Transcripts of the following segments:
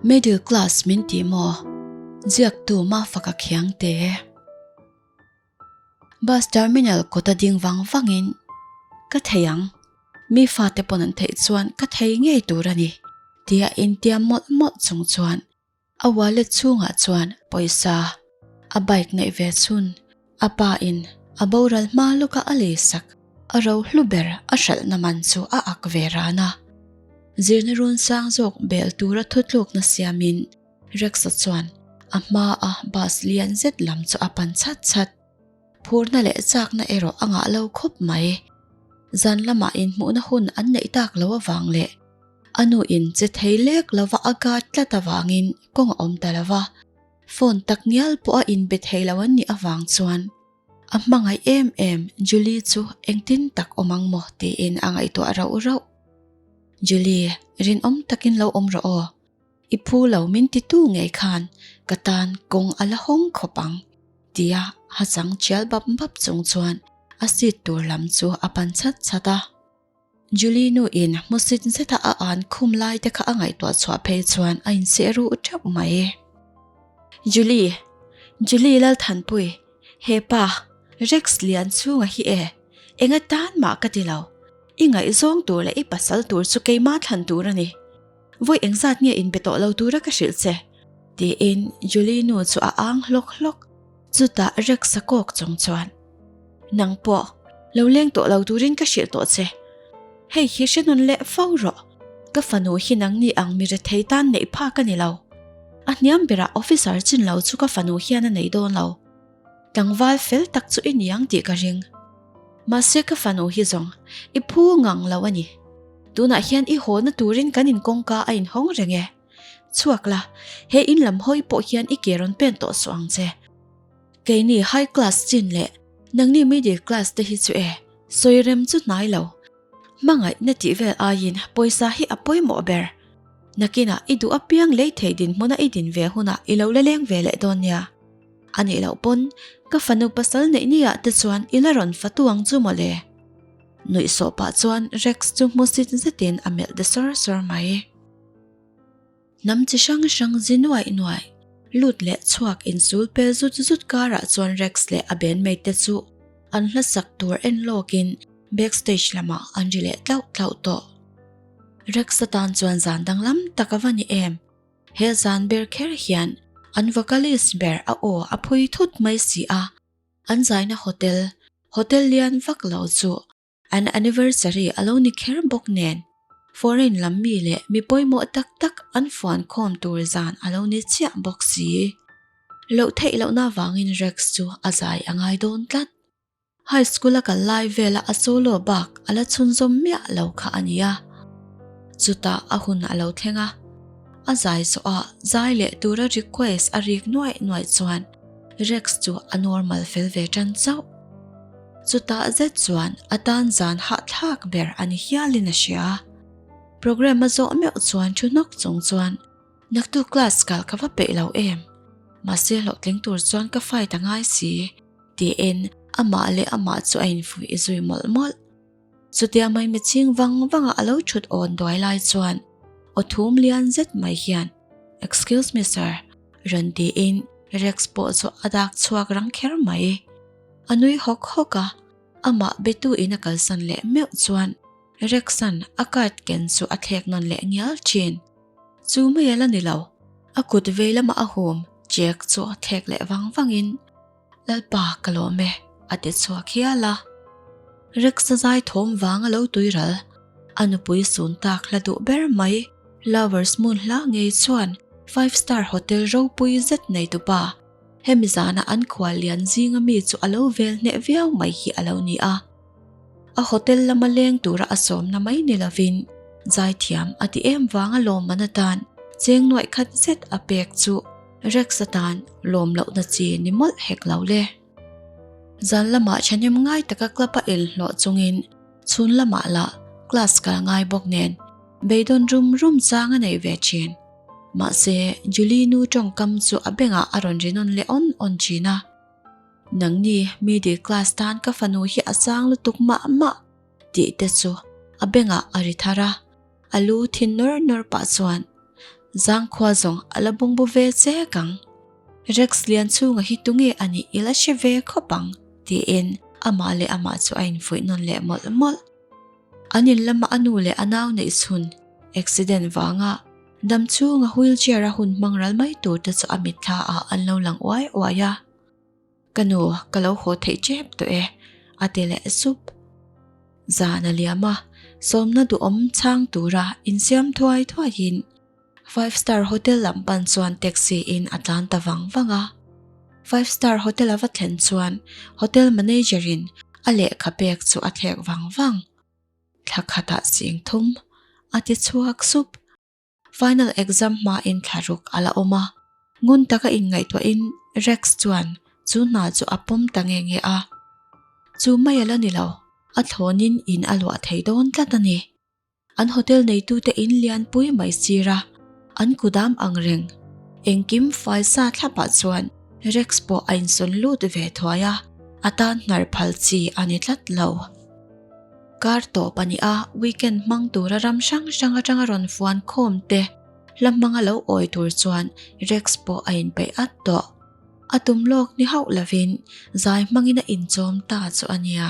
Middle class min ti maw? Ziaktu Mafaka Khiangte. Bus terminal kawta ding vang vangin, Ka thei ang, mi fate pawn an theih chuan ka thei ngei tur a ni, tia intiam mawlh mawlh chung chuan A wallet chhungah chuan pawisa a bike neih ve chhun a pa in a boral hma lawka a lei sak a ro hlu ber a hralhna man chu a ak ve ran a. Zirna run sang zawk bel tura thutlukna siamin Rex-a chuan a hma a bus lian zet lam chu a pan chhat chhat. Phurna leh chakna erawh a ngah lo khawp mai. Zan lamah inhmuhna hun an neih tak lo avang leh a nu in che thei lek lova a guard tlat avangin kawng a awm ta lo va, phone tak ngial pawh a inbe thei lo an nih avang chuan a hmangaih em em Julie chu engtin tak awm ang maw tiin a ngaihtuah rauh rauh. Julie, rinawm takin lo awm rawh aw. I phu lo min ti tu ngei khan ka tan kawng a la hawng khawp ang, tia ha chang chial bap bap chung chuan a seat tur lam chu a pan chhat chhat a. Julie nu in hmusit zeta a an khum lai te kha a ngaihtuah chhuah phei chuan a inseh ruh teuh mai. Julie, Julie Lalthanpui, he pa, Rex Lianchhunga hi e, enga tan mah ka ti lo. I ngaihzawng tur leh i pasal tur chu keimah thlan tur a ni. Vawi engzat nge inbe tawh lo tura ka hrilh che? Tiin Julie nu chu a ang hlawk hlawk. Chutah Rex a kawk chung chuan, Nang pawh, lo leng tawh lo turin ka hrilh tawh che. Hei hi hre nawn leh fo rawh. Ka fanu hi nangni ang mi rethei tan neih phak a ni lo. A hniam berah officer chin lo chu ka fanu hian a nei dawn lo. Tlangval fel tak chu i ni ang tih ka ring. Mahse ka fanu hi zawng i phu ngang lo a ni. Tunah hian i hawna turin kan in kawngka a inhawng reng e. Chhuak la, he in lam hawi pawh hian i ke rawn pen tawh suh ang che. Keini high class chin leh nangni middle class te hi chu e, sawi rem chu hnai lo. Hmangaihna tih vel aiin pawisa hi a pawimawh ber. Nakinah i duh apiang lei thei dinhmuna i din ve hunah i lo la leng ve leh dawn nia. A nih loh pawn ka fanu pasal neih ni ah te chuan i la rawn fatu ang chu mawle. Nuih sawh pah chuan Rex chu hmusit zetin a melh de sawr sawr mai. Hnam chi hrang hrang zi nuaih nuaih, lut leh chhuak insul pel zut zut karah chuan Rex leh a bandmate te chu an hla sak tur en lawkin backstage lamah an ri leh tlauh tlauh tawh. Rex atan chuan zan danglam tak a va ni em? He zan ber kher hian an vocalist ber a aw a phui thut mai si a, an zaina hotel, hotel lian vak lo chu an anniversary a lo ni kher bawk nen foreign lam mi leh mi pawimawh tak tak an fuan khawm tur zan a lo ni chiah bawk si. Loh theih lohna vangin Rex chu a zai a ngai dawn tlat. High school a kal lai vela a solo bak a la chhunzawm miah lo kha a nia. Chutah a hun a lo thleng a, a zai zawh a zai leh tura request a rik nuaih nuaih chuan Rex chu a normal fel ve tan chauh. Chutah zet chuan a tan zan hahthlak ber a ni hialin a hria. Program a zawh meuh chuan thu hnawk chung chuan Naktu class kal ka va peih lo em? Mahse hlawhtling tur chuan ka fight a ngai si. Tiin amah leh amah chu a infuih zui mawlh mawlh. Chutia mai ching vang vanga a lo thut awn duai lai chuan aw thum lian zet mai hian Excuse me sir rawn tiin Rex pawh chu a dak chhuak rang kher mai. A nui hawk hawk a, amah betu in a kalsan leh meuh chuan Rex-a'n a card ken chu a thlek nawn leh ngial thin. Chu mai a la ni lo, a kut vei lama a hum check chu a thlek leh vang vangin Lalpa ka lawm e a ti chhuak hial a. Rex-a zai thawm vang a lo tui ral, a nupui sun tak hla duh ber mai Lovers Moon hla ngei chuan five star hotel ropui zet nei tupa hemi zana an khual lian zinga mi chu a lo vel hneh viau mai hi a lo ni a. A hotel lama leng tura a sawmna mai ni lovin zaithiam a ti em vanga lawmman atan cheng nuaih khat zet a pek chu Rex atan lawm lohna chi ni mawlh hek lo le. Zan lamah thahnem ngai taka club a inhlawh chungin chhun lamah lah class kal ngai bawk nen beidawn rum rum chang a nei ve thin. Mahse Julie nu tawngkam chu a bengah a rawn ri nawn leh awn awn thin a. Nangni middle class tan ka fanu hi a chang lutuk mah mah tih te chu a bengah a ri thar a, a lu thin nawr nawr pah chuan. Zangkhua zawng a la bungbu ve chek ang. Rex Lianchhunga hi tunge a nih i la hre ve khawp ang, tiin amah leh amah chu a infuih nawn leh mawlh mawlh. An in lama a nu leh a nau neih chhun accident vanga dam chhunga wheelchair a hun hmang ral mai tur te chu a mitthla ah an lo lang uai uai a. Ka nu, ka lo haw theih tep tawh e, a ti leh sup. Zan a liam a, sawmna duhawm chhang tura insiam thuai thuaiin Five Star Hotel lam pan chuan taxi in a tlan ta vang vang a. Five Star Hotel a va thlen chuan hotel manager in a lehkha pek chu a thlek vang vang. Thla khatah sing thum a ti chhuak sup. Final exam hmain thla ruk a la awm a, ngun taka inngaihtuahin Rex chuan chu hna chu a pawm ta nge nge a. Chu mai a la ni lo, a thlawnin in a luah thei dawn tlat a ni. An hotel neitute in lianpui mai sir a, an kudam ang reng. Engkim fai sa thlapah chuan Rex pawh a insawn lut ve thuai a, a tan hnar phal chi a ni tlat lo. Kar tawp a ni a, weekend hmang tura ram hrang hrang atanga rawn fuan khawm te hla hmanga lo awi tur chuan Rex pawh a inpeih at tawh. A tum lawk ni hauh lovin zai hmangin a inchawm ta chu a nia.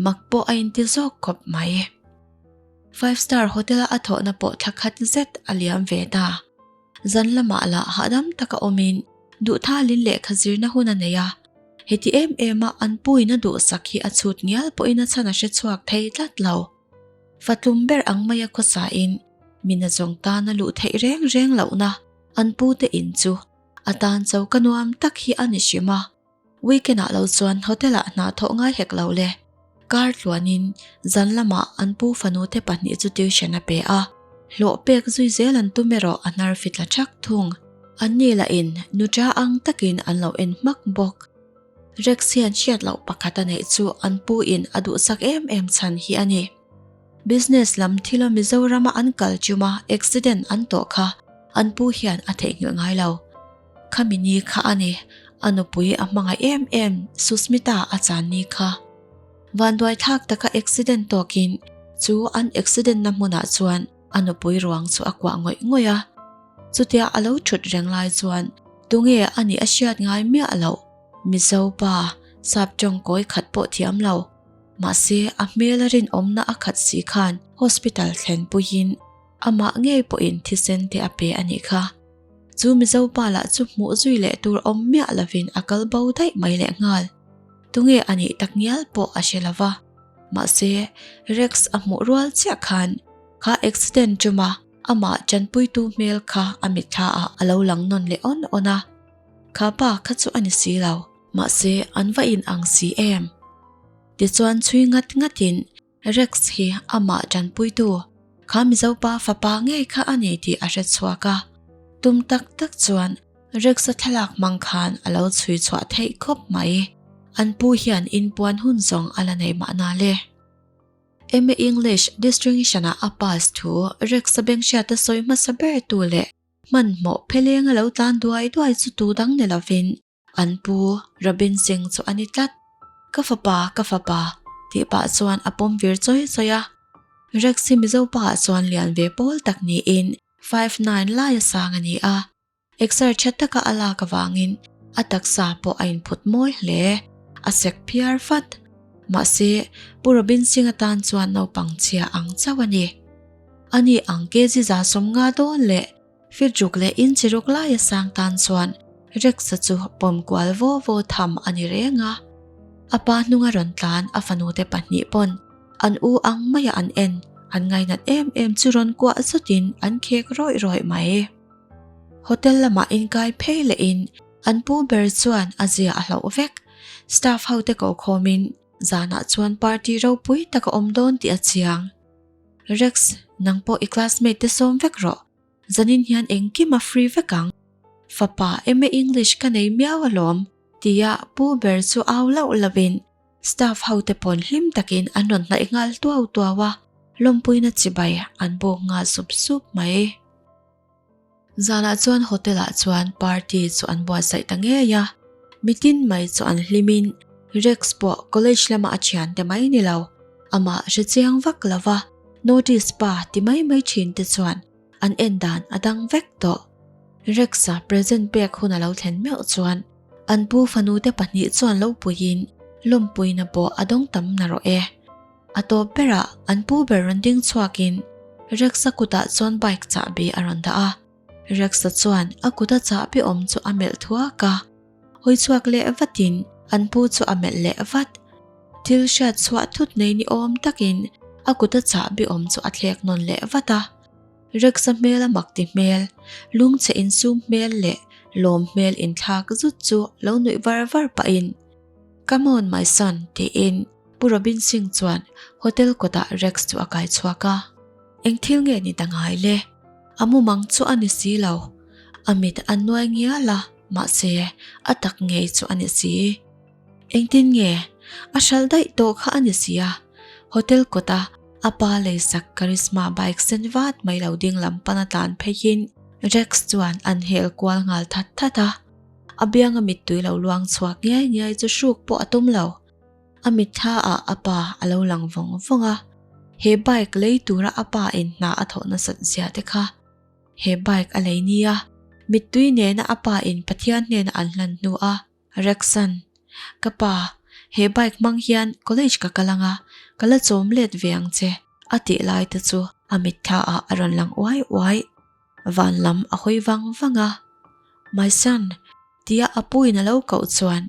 Mak pawh a inti zawk khawp mai. Five star hotel a a thawhna pawh thla khat zet a liam ve ta. Zan lamah lah hahdam taka awmin duhthalin lehkha zirna hun a nei a, heti em em a an puiin a duhsak hi a chhut ngial pawhin a chhan a hre chhuak thei tlat lo. Fatlum ber ang maia khawsain mina zawng tana luh theih reng reng lohna an pute in chu a tan choka nuam tak hi a ni hrim a. Weekend ah lo chuan hotel ah hna thawh ngai hek lo le. Kar tluanin zan lamah an pu fanu te pahnih chu tuition a pe a, hlawh pek zui zel an tum erawh a hnar fit la thak thung. An ni lahin nuṭa ang takin an lo en hmak bawk. Rex hian hriat loh pakhat a neih chu an pu in a duhsak em em chhan hi a ni. Business lam thila Mizorama an kal chuma accident an tawh kha an pu hian a theihnghilh ngai lo. Khami ni kha a ni, a nupui a hmangaih em em Susmita a chan ni kha. Vanduai thlak taka accident tawkin chu an accident na hmunah chuan a nupui ruang chu a kuah ngawih ngawih a. Chutia a lo thut reng lai chuan tunge a nih a hriat ngai miah loh, Mizo pa, sap tawng kawi khat pawh thiam lo. Mahse a hmel a rinawmna a khat si khan hospital thlen puiin amah ngei pawhin thisen te a pe a nih kha. Chu Mizo pa lah chu hmuh zui leh tur awm miah lovin a kal bo daih mai leh nghal. Tunge a nih tak ngial pawh a hre lova. Mahse, Rex a hmuh rual chiah khan kha accident ṭuma amah ṭanpuitu hmel kha a mitthla ah a lo lang nawn leh awn awn a. Kha pa kha chu a ni si lo. Mahse, an va in ang si em? Tichuan chhui ngat ngatin Rex hi amah tanpuitu, kha Mizopa fapa ngei kha a ni tih a hre chhuak a. Tum tak tak chuan Rex-a thlalak hmang khan a lo chhui chhuah theih khawp mai. An pu hian inpuan hun zawng a la nei mahna le. MA English Distinction-ah a pass thu Rex-a benghriata sawi hmasa ber tu leh hmanhmawh pheleng a lo tlan duai duai chu tu dang ni lovin An pu Robin Singh chu a ni tlat. Ka fapa, ka fapa, tih pah chuan a pawm vir chawi chawi a. Rex hi Mizo paah chuan lian ve pawl tak niin 5'9 laia sang a ni a. Exer tha taka a lak avangin a taksa pawh a inphut mawi hle. A sek phiar fat. Mahse, Pu Robin Singh atan chuan naupang chhia ang chauh a ni. Ani ang kg 150 dawn leh Fitruk leh inchiruk laia sang tan chuan Rex-a chu pawm kual vaw vaw tham a ni reng a. A pa hnunga rawn tlan a fanute pahnih pawn an u ang maia an en an ngainat em em chu rawn kuah zawtin an khek rawih rawih mai. Hotel lamah inkai phei lehin an pu ber chuan a zia a hlauh vek. Staff hote ko khawmin zanah chuan party ropui tak a awm dawn tih a chiang. Rex, nang pawh i classmate te sawm vek rawh. Zanin hian engkim a free vek ang. Fapa MA English ka nei miau alawm, tia pu ber chu au lauh lauhin staff ho te pawn hlim takin an rawn hnaih nghal tuau tuau a, lawmpuina chibai an bawk nghal sup sup mai. Zanah chuan hotel ah chuan party chu an buatsaih ta ngei a, mitin mai chu an hlimin Rex pawh college lama a thiante mai ni lo, amah hre chiang vak lova notice pa ti mai mai thin te chuan. An en dan a dang vek tawh. Rex-a present pek hun a lo thlen meuh chuan an pu fanute pahnih chuan lo puiin lawmpuina pawh a dawng tam narawh e. A tawp berah an pu ber rawn ding chhuakin Rex-a kutah chuan bike chahbi a rawn dah a. Rex-a chuan a kuta chahbi awm chu a melh thuak a. Hawi chhuak leh vatin an pu chu a melh leh vat. Thil hriat chhuah thut nei ni awm takin a kuta chahbi awm chu a thlek nawn leh vat a. Rex-a hmel a mak ti hmel, lungchhe insum hmel leh lawm hmel inthlak zut chu lo nuih var var pahin, Come on my son tiin Pu Robin Singh chuan hotel kawtah Rex chu a kai chhuak a. Eng thil nge ni ta ngai le? A mumang chu a ni si lo. A mit a nuai ngial a, mahse a tak ngei chu a ni si. Engtin nge? A hral daih tawh kha a ni si a. Hotel kawta a pa leisak Karizma bike sen vat mai lo ding lam pana tlan pheiin Rex chuan an hel kual nghal that that a. A bianga mittui lo luang chhuak ngiai ngiai chu hruk pawh a tum lo. A mitthla ah a pa a lo lang vawng vawng a. He bike lei tura a pa in hna a thawh nasat zia te kha. He bike a lei nia mittui nena a pa in Pathian hnena an hlan hnu a. Rexan, Ka pa, he bike hmang hian college ka kal anga, ka la chawm let ve ang che, a tih lai te chu a mitthla ah a rawn lang uai uai. Van lam a hawi vang vang a, My son, tia a puin a lo koh chuan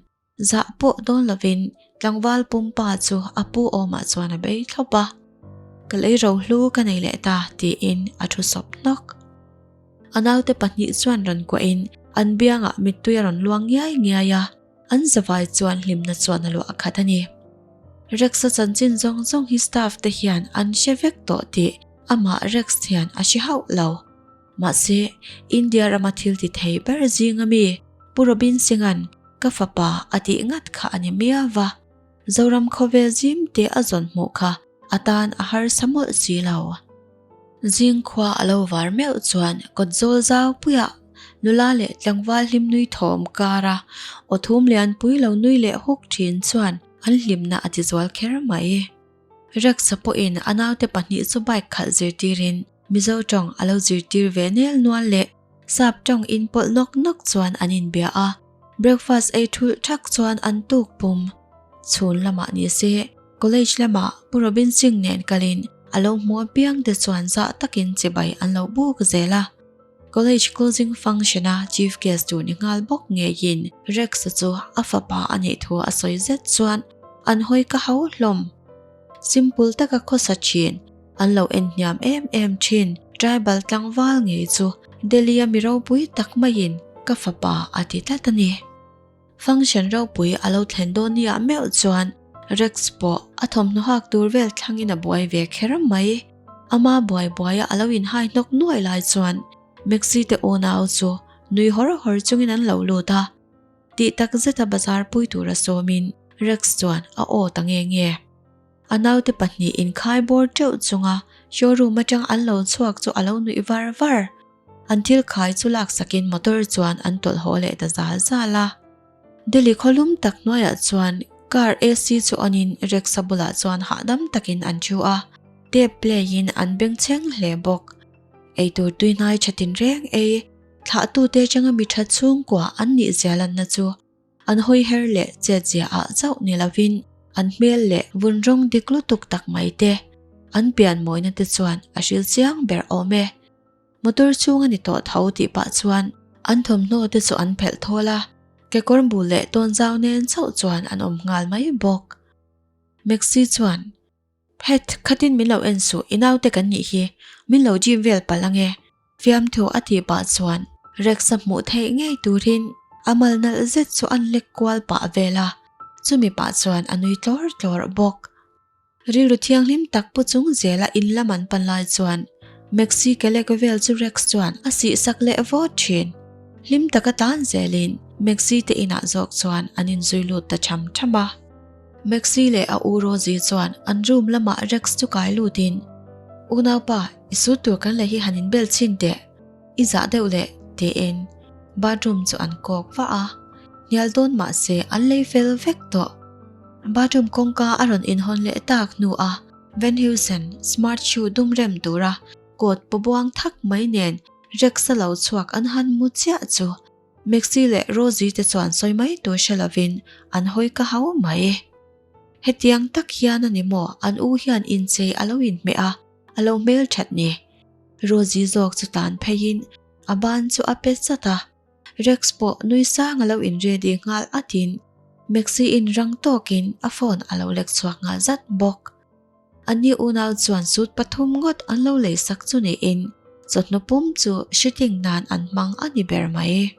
zah pawh dawn lovin tlangval pumpa chu a pu awmah chuan a bei thlawp a. Ka lei rohlu ka nei leh ta, tiin a thu sawp hnawk. A naute pahnih chuan rawn kuahin an biangah mittui a rawn luang ngiai ngiai a, an zavai chuan hlimna chuan a luah khat a ni. Rex-a chanchin zawng zawng hi staff te hian an hre vek tawh tih amah Rex hian a hre hauh lo. Mahse, India rama thil ti thei ber zinga mi Pu Robin Singh-a'n ka fapa a tih ngat kha a ni miau va, Zoram khawvel zim te a zawn hmuh kha a tan a harsa mawlh si lo. Zing khua a lo var meuh chuan kawt zawl zau puiah nula leh tlangval hlim nui thawm kara aw thum lianpui lo nui leh huk thin chuan an hlimna a tizual kher mai. Rex-a pawhin a naute pahnih chu bike khalh zirtirin Mizo tawng a lo zirtir ve nel nual leh sap tawng inpawlh nawk nawk chuan an inbia a, breakfast ei thulh thak chuan an tuk pum. Chhun lamah ni se College lamah Pu Robin Singh nen kalin a lo hmu apiang te chuan zah takin chibai an lo buk zel a. College closing function-a chief guest tur ni nghal bawk ngeiin Rex-a chu a fapa a nih thu a sawi zet chuan an hawi ka hau hlawm. Simple taka khawsa thin, an lo en hniam em em thin tribal tlangval ngei chu Delhi-a mi ropui tak maiin ka fapa a ti tlat a ni. Function ropui a lo thlen dawn nia meuh chuan Rex pawh a thawmhnaw hak tur vel thlangin a buai ve kher mai. Ama buai buaia a lo inhai hnawk nuai lai chuan Maxi te unau chu nui hawr hawr chungin an lo lut a. Tih tak zeta bazar pui tura sawmin Rex chuan a aw ta nge nge. A naute pahnih inkhai bawr teuh chunga showroom atang an lo chhuak chu a lo nuih var var. An thil khai chu laksakin motor chuan an tawlh haw leh ta zal zal a. Delhi khawlum tak hnuaiah chuan car AC chu on in Rex-a bulah chuan hahdam takin an thu a, tape play in an bengchheng hle bawk. Eitur tuihnai tha tinreng ei, thlahtute atanga mi tha chhungkua an nih zia lanna chu An hawi her leh chet zia ah chauh ni lovin an hmel leh vun rawng dik lutuk tak mai te, an pian mawina te chuan a hril chiang ber awm e. Motor chhung a ni tawh tho tih pah chuan an thawmhnaw te chu an phelh thawl a, kekawr bul leh tawnzau nen chauh chuan an awm nghal mai bawk. Maxi chuan. Het, khatin min lo en suh, i naute kan nih hi, min lo gym vel palh ange. Fiamthu a tih pah chuan Rex-a hmuh theih ngei turin a mal nalh zet chu an lek kual pah vel a, chumi pah chuan a nui tlawr tlawr bawk. Rilru thianghlim tak pu chung zela in lam an pan lai chuan Maxi ke lek vel chu Rex chuan a sihsak leh vawt thin. Hlim taka tan zelin Maxi te inah zawk chuan an inzui lut ta tham tham a. Maxi leh a u Rosie chuan an room lamah Rex chu kai lutin, Unaupa, i sut tur kan leh hi han inbel chhin teh, i zah deuh leh, tiin bathroom chu an kawk vah a. Hnial dawn mah se an lei fel vek tawh. Bathroom kawngka a rawn inhawn leh tak hnuah Van Heusen smart shoe dum rem tura. Coat pawbuang thak mai nen Rex-a lo chhuak an han mu chiah chu Maxie leh Rosie te chuan sawi mai tur hre lovin an hawi ka hau mai. Hetiang tak hian a ni maw an u hian inchei a lo inhmeh a, a lo hmel that ni. Rosie zawk chu tan pheiin a ban chu a pe chat a. Rex pawh nui sang a lo in ready nghal atin Maxie in rang tawkin a phone a lo lek chhuak nghal zat bawk. Anni unau chuan suit pathum ngawt an lo lei sak chu niin chawhnu pum chu shooting nan an hmang a ni ber mai.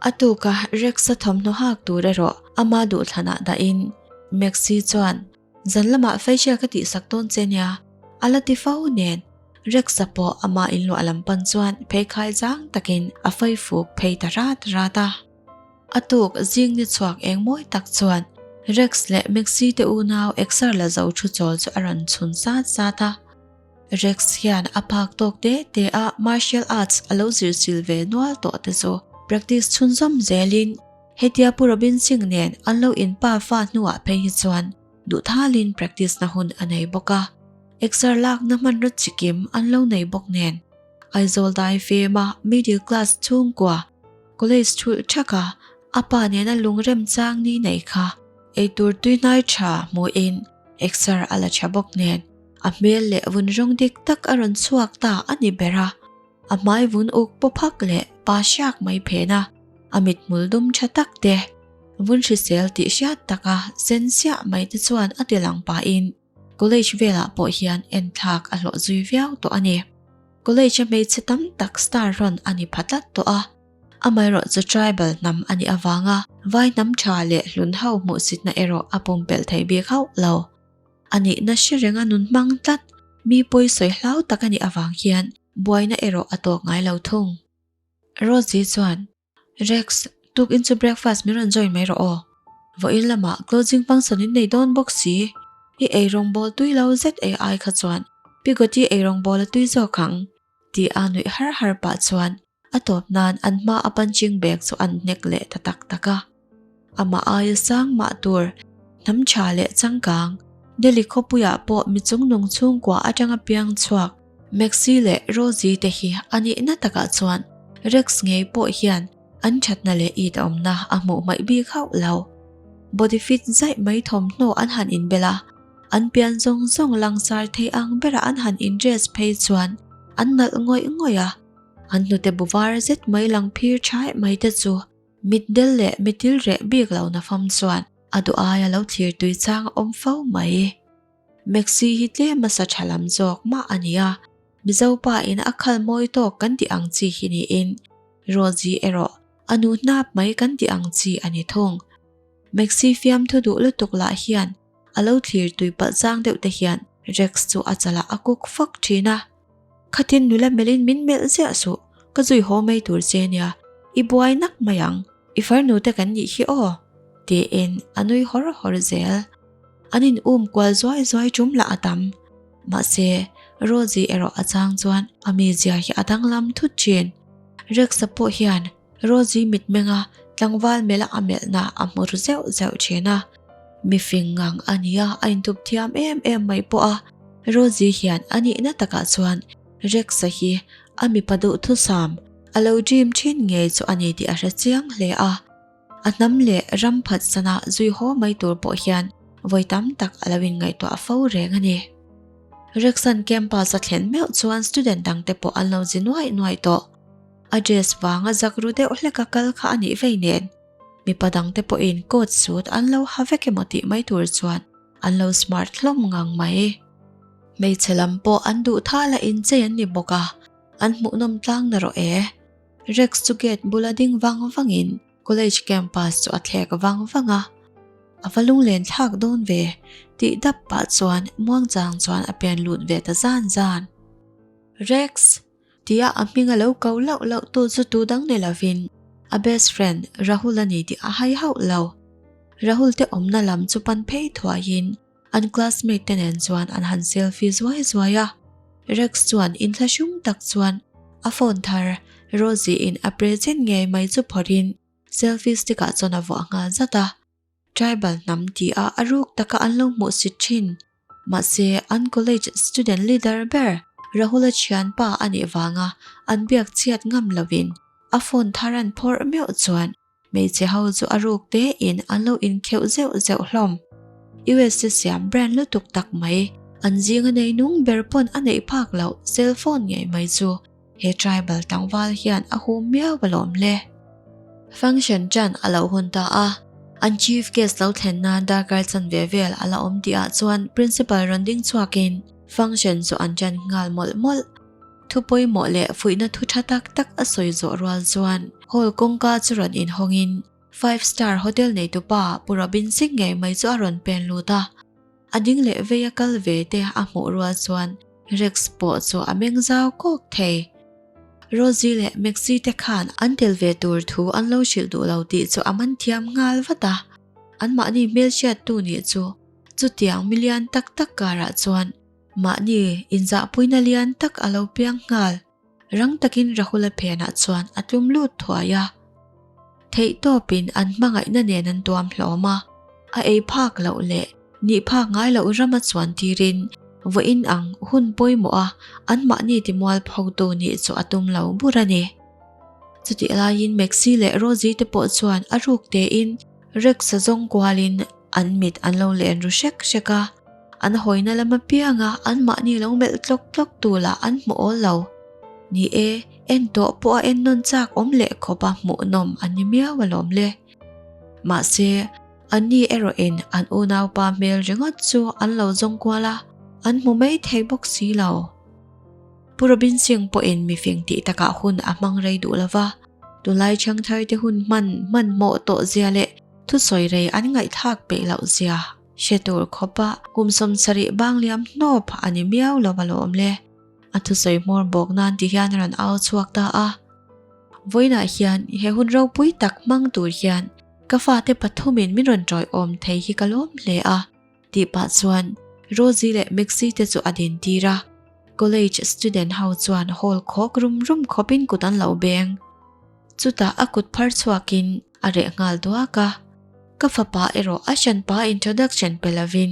A tuka Rex-a thawmhnaw hak tur erawh ama duhthlanah dahin Maxie chuan Zan lamah facial ka tihsak dawn che nia, a la ti fo nen Rex-a pawh ama inluah lam pan chuan pheikhai zang takin a fai fuk phei ta rat rat a. A tuk zing ni chhuak eng mawi tak chuan Rex leh Maxie te unau exer la zo thu chawl chu a rawn chhun zat zat a. Rex hian a phak tawk te te a martial arts a lo zir sil ve nual tawh te chu practice chhunzawm zelin hetia Pu Robin Singh nen an lo inpa fa hnuah phei hi chuan duhthalin practice na hun a nei bawk a. Exer lakna hmanraw chikim an lo nei bawk nen Aizawl dai fema middle class chhungkua College thulh thak a, a pa nena lungrem chang ni nei kha eitur tuihnai tha hmuhin exer a la tha bawk nen a hmel leh vun rawng dik tak a rawn chhuak ta a ni ber a, a hmai vun uk paw phak leh pa hriak mai phen a, a mithmul dum tha tak te vun hrisel tih hriat taka sen siah mai te chuan a ti lang pahin College velah pawh hian enthlak a hlawh zui viau tawh a ni. College a hmeichhe tam tak star rawn a ni pha tlat tawh a. Amaherawh chu tribal hnam a nih avanga vai hnam tha leh hlun ho hmuhsitna erawh a pumpelh thei bik hauh lo. A nihna hre renga nun hmang tlat, mi pawi sawi hlau tak a nih avang hian buaina erawh a tawk ngai lo thung. Rosie chuan Rex, tukin chu breakfast min rawn join mai rawh aw. Vawiin lamah closing function in nei dawn bawk si. I eirawng bawl tui lo zet ei ai kha chuan Pigotty eirawng bawl a tui zawk ang, tih a nuih har har pah chuan a tawp nan an hma a punching bag chu an hnek leh ta tak tak a. Amah aia sang mah tur hnam tha leh changkang, Delhi khawpuiah pawh mi chungnung chhungkua atanga piang chhuak Maxie leh Rosie te hi a nihna takah chuan Rex ngei pawh hian an thatna leh it awmna a hmuh hmaih bik hauh lo. Body fit zaih mai thawmhnaw an han inbel a, an pian zawng zawng langsar thei ang bera an han in-dress phei chuan an nalh ngawih ngawih a, an hnute bu var zet mai lang phir thaih mai te chu Mitdel leh mitil reh bik lo na fam chuan a duh aia lo thlir tui chang a awm fo mai. Maxi hi tlem hmasa tha lam zawk mah a ni a, Mizo pa in a khal mawi tawk kan tih ang chi hi niin Rosie erawh a nu hnap mai kan tih ang chi a ni thung. Maxi fiamthu duh lutuk lah hian a lo thlir tui palh chang deuh te hian Rex chu a chalah a kuk fak thin a. Khatin nula melhin min melh ziah suh, ka zui haw mai tur che nia, i buai nak mai ang, i farnu te kan nih hi aw, tiin a nui hawr hawr zel. An in um kual zuai zuai tum lah a tam. Mahse, Rosie erawh a chang chuan a mizia hi a danglam thut thin. Rex-a pawh hian Rosie mitmenga tlangval melh a melhna a hmu ru zeuh zeuh thin a. Mi fing ngang a nia a intup thiam em em mai pawh a. Rosie hian a nihna takah chuan Rex-a hi a mipa duhthusam a lo dream thin ngei chu a ni tih a hre chiang hle a. A hnam leh ram phatsana zui haw mai tur pawh hian vawi tam tak a lo inngaihtuah fo reng a ni. Rexan campus a thlen meuh chuan student dangte pawh an lo zi nuaih nuaih tawh. A dress vanga zak ru deuh hleka kal kha a nih vei nen, mipa dangte pawhin coat suit an lo ha vek emaw tih mai tur chuan an lo smart hlawm ngang mai. Hmeichhe lam pawh an duh thal a inchei an ni bawk a, an hmuhnawm tlang na rawh e. Rex chu gate bula ding vang vangin college campus chu a thlek vang vang a, a va lunglen thlak dawn ve tih dap pah chuan muangchang chuan a pen lut ve ta zan zan. Rex! Tia a hming a lo ko lauh lauh tu chu tu dang ni lovin a best friend Rahul a ni tih a hai hauh lo. Rahul te awmna lam chu pan phei thuaiin an classmate te nen chuan an han selfie zuai zuai a. Rex chuan inthlahrung tak chuan a phone thar Rosie in a present ngei mai chu phawrhin selfie stick ah chuan a vuah nghal zat a. Tribal hnam tih a a ruk taka an lo hmuh si thin. Mahse, an college student leader ber Rahula thianpa a nih vanga an biak chhiat ngam lovin a phone thar an phawrh meuh chuan hmeichhe ho chu a ruk tein an lo inkheuh zeuh zeuh hlawm. USA siam brand lutuk tak mai an zinga nei nung ber pawn a neih phak loh cell phone ngei mai chu he tribal tlangval hian a hum miau alawm le. Function tan a lo hun ta a, an chief guest lo thlen nan darkar chanve vel a la awm tih ah chuan principal rawn ding chhuakin function chu an tan nghal mawlh mawlh. Thu pawimawh leh fuihna thu tha tak tak a sawi zawh rual chuan hall kawngka chu rawn inhawngin five star hotel neitupa Pu Robin Singh ngei mai chu a rawn pen lut a. A ding leh vei a kal ve te a hmuh rual chuan Rex pawh chu a meng zau kawk thei. Rosie leh Maxie te khan an tel ve tur thu an lo hrilh duh lo tih chu a man thiam nghal vat a. Anmahni hmelhriattu nih chu chutiang milian tak tak karah chuan mahni inzahpuina lian tak a lo piang nghal. Rang takin Rahula phenah chuan a tlum lut thuai a. Theihtawpin an hmangaihna nen an tuam hlawm a, a ei phak loh leh nih phak ngai loh rama chuan tirin vawiin ang hun pawimawh a anmahni timual photu nih chu a tum lo bur a ni. Chutih laiin Maxi leh Rosie te pawh chuan a ruk tein Rex-a zawng kualin an mit an lo len ru hrek hrek a. An hawina lam apianga anmahni lo melh tlawk tlawk tu lah an hmu awl lo. Ni e, en tawh pawh a en nawn chak awm leh khawp a hmuhnawm a ni miau alawm le. Mahse, anni erawhin an unaupa hmel ringawt chu an lo zawng kual a, an hmu mai thei bawk si lo. Pu Robin Singh pawhin mifing tih takah hun a hmang rei duh lo va, tunlai ṭhangthar te hun hman hmanhmawh tawh zia leh thusawi rei an ngaihthlak peih loh zia Hre tur khawpa kum 70 bang liam hnawp a ni miau lo alawm le. A thusawi hmawr bawk nan ti hian a rawn au chhuak ta a. Vawiinah hian he hun ropui tak hmang tur hian ka fate pathumin min rawn tawiawm thei hi ka lawm hle a, tih pah chuan Rosie leh Maxie te chu a din tir a. College student ho chuan hall khawk rum rum khawpin kut an lo beng. Chutah a kut phar chhuakin a reh nghal duak a. Ka fapa erawh a hranpa introduction pe lovin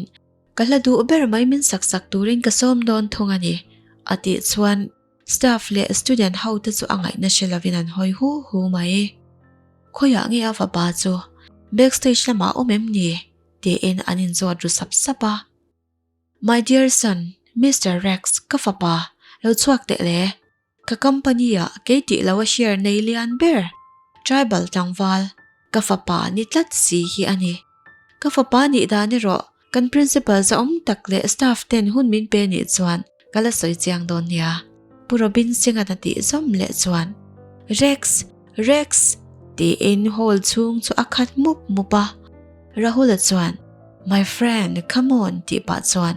ka hla duh ber mai min sak sak turin ka sawm dawn thung a ni, a tih chuan staff leh student ho te chu a ngaihna hre lovin an hawi hu hu mai. Khawiah nge a fapa chu backstage lamah a awm em ni? tiin an inzawt ru sap sap a. My dear son, Mister Rex, ka fapa, lo chhuak teh le. Ka company ah kei tih lo a share nei lian ber tribal tlangval ka fapa ni tlat si hi a ni. Ka fapa nih dan erawh kan principal zahawm tak leh staff ten hun min pe nih chuan ka la sawi chiang dawn nia. Pu Robin Singh-a'n a tih zawm leh chuan Rex! Rex! tiin hall chhung chu a khat mup mup a. Rahul-a chuan My friend, come on tih pah chuan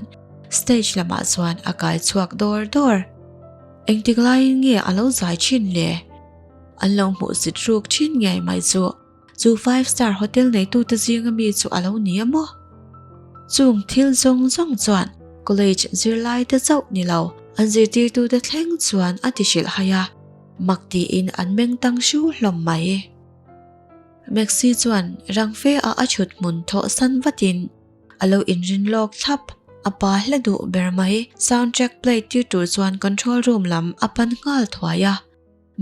stage lamah chuan a kai chhuak dawr dawr. Engtik laiin nge a lo zai thin le? An lo hmuh zit ruk thin ngei mai chu chu five star hotel neitute zinga mi chu a lo ni a maw? Chung thil zawng zawng chuan college zirlaite chauh ni lo an zirtirtute thleng chuan a ti hrilh hai a, mak tiin an meng tang hru hlawm mai. Maxi chuan rang fe a a thut hmun thawh san vatin A lo inrin lawk thlap. A pa hla duh ber mai. Soundtrack play tir tur chuan control room lam a pan nghal thuai a.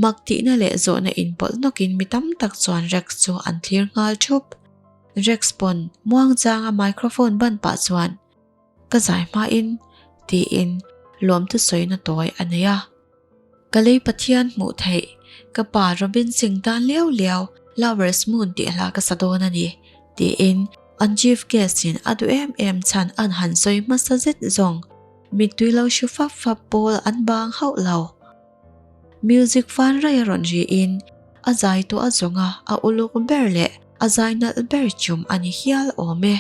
Mak tihna leh zawhna inpawlh nawkin mi tam tak chuan Rex chu an thlir nghal thup. Rex pawn muangchanga microphone ban pah chuan, Ka zai hmain, tiin lawmthu sawina tawi a nei a. Ka lei Pathian hmuh theih, ka pa Robin Singh tan liau liau Lovers Moon tih hla ka sa dawn a ni, tiin an chief guest in a duh em em chhan an han sawi hmasa zet zawng. Mittui lo hru fap fap pawl an bang hauh lo. Music fan raih a rawn ri in a zai tawh a zawng a, a uluk ber leh a zai nalh ber chum a ni hial awm e.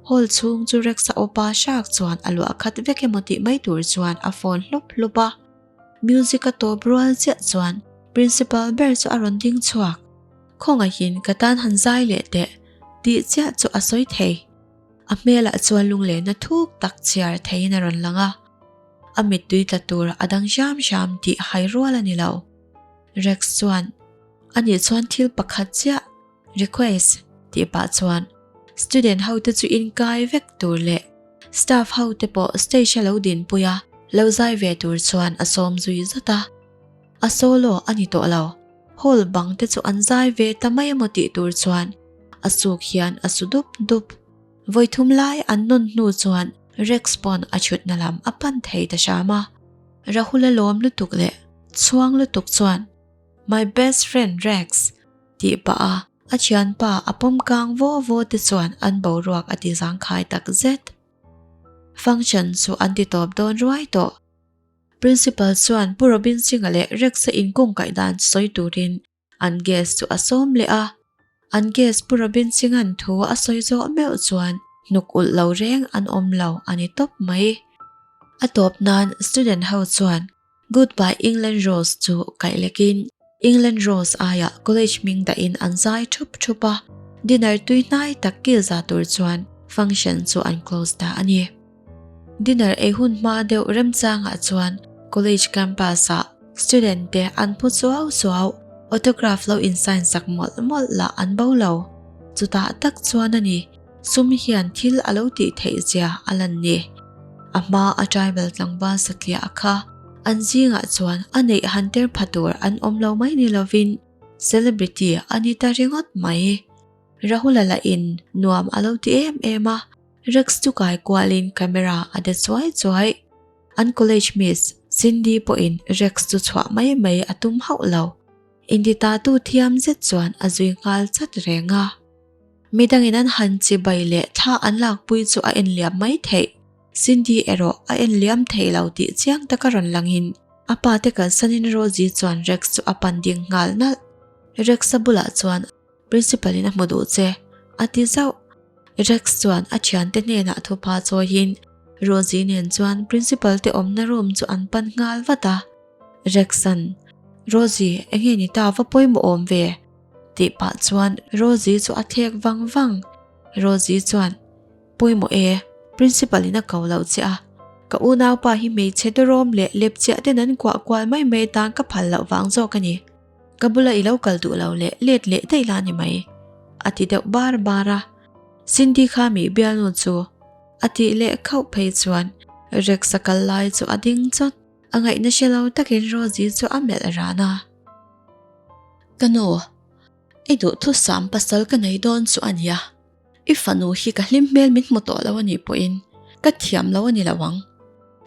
Hall chhung chu Rex-a awpa hrak chuan a luah khat vek emaw tih mai tur chuan a phone hlup hlup a. Music a tawp rual chiah chuan Principal ber chu a rawn ding chhuak. Khawngaihin ka tan han zai leh teh tih chiah chu a sawi thei. A hmelah chuan lunglehna thuk tak chhiar theiin a rawn lang a. A mittui tla tur a dang hram hram tih hai rual a ni lo. Rex chuan, Anih chuan thil pakhat chiah Request tih pah chuan student ho te chu inkai vek tur leh staff ho te pawh stage a lo dinpui a. Lo zai ve tur chuan a sawm zui zat a. A solo a ni tawh lo. Hall bang te chu an zai ve ta mai emaw tih tur chuan a suk hian a su dup dup. Vawi thum lai an nawn hnu chuan Rex pawn a chhutna lam a pan thei ta hram a. Rahula lawm lutuk leh chhuang lutuk chuan My best friend Rex tih pah a a thianpa a pawm kang vaw vaw te chuan an boruak a ti zangkhai tak zet. Function chu an ti tawp dawn ruai tawh. Principal chuan Pu Robin Singh-a leh Rex-a inkungkaih dan sawi turin an guest chu a sawm leh a. An guest Pu Robin Singh-a'n thu a sawi zawh meuh chuan hnuk ulh lo reng an awm lo a ni tawp mai. A tawp nan student ho chuan Goodbye England Rose chu kaih lekin England Rose aiah college hming dahin an zai thup thup a, dinner tui hnai tak kil za tur chuan function chu an close ta a ni. Dinner ei hun hma deuh remchangah chuan college campus ah student te an phu chuau chuau, autograph lo in sign sak mawlh mawlh lah an bo lo. Chutah tak chuan a ni, sum hian thil a lo tih theih zia a lan ni. A hma a tribal tlangval satliah kha an zingah chuan a neih han ter pha tur an awm lo mai ni lovin celebrity a ni ta ringawt mai. Rahula lahin nuam a lo ti em em a. Rex chu kai kualin camera a de chuai chuai. An college miss Cindy pawhin Rex chu chhuah mai mai a tum hauh lo. Intitatu thiam zet chuan a zui nghal chat reng a. Midangin an han chibai leh thla an lakpui chu a enliam mai theih. Cindy erawh a enliam thei lo tih chiang taka rawn langin a pa te kalsanin Rosie chuan Rex chu a pan ding nghal nalh. Rex-a bulah chuan Principal in a hmu duh che, a ti zauh. Rex chuan a thiante hnenah thupa chawiin Rosie nen chuan Principal te awmna room chu an pan nghal vat a. Rex-a'n, Rosie, enge ni ta va pawimawh awm ve? tih pah chuan Rosie chu a thlek vang vang. Rosie chuan, Pawimawh e, Principal in a ko loh che a, ka unaupa hi hmeichhe dawrawm leh lepchiah ten an kuah kual mai mai atan ka phal loh vang zawk a ni. Ka bula i lo kal duh lo leh let leh daih la ni mai, a ti deuh bar bar a. Cindy kha mi bialnu chu a tih leh khauh phei chuan Rex a kal lai chu a ding chawt. A ngaihna hre lo takin Rosie chu a melh ran a. Ka nu, i duhthusam pasal ka nei dawn chu a nia. I fanu hi ka hlim hmel min hmu tawh lo a nih pawhin ka thiam lo a ni lo ang.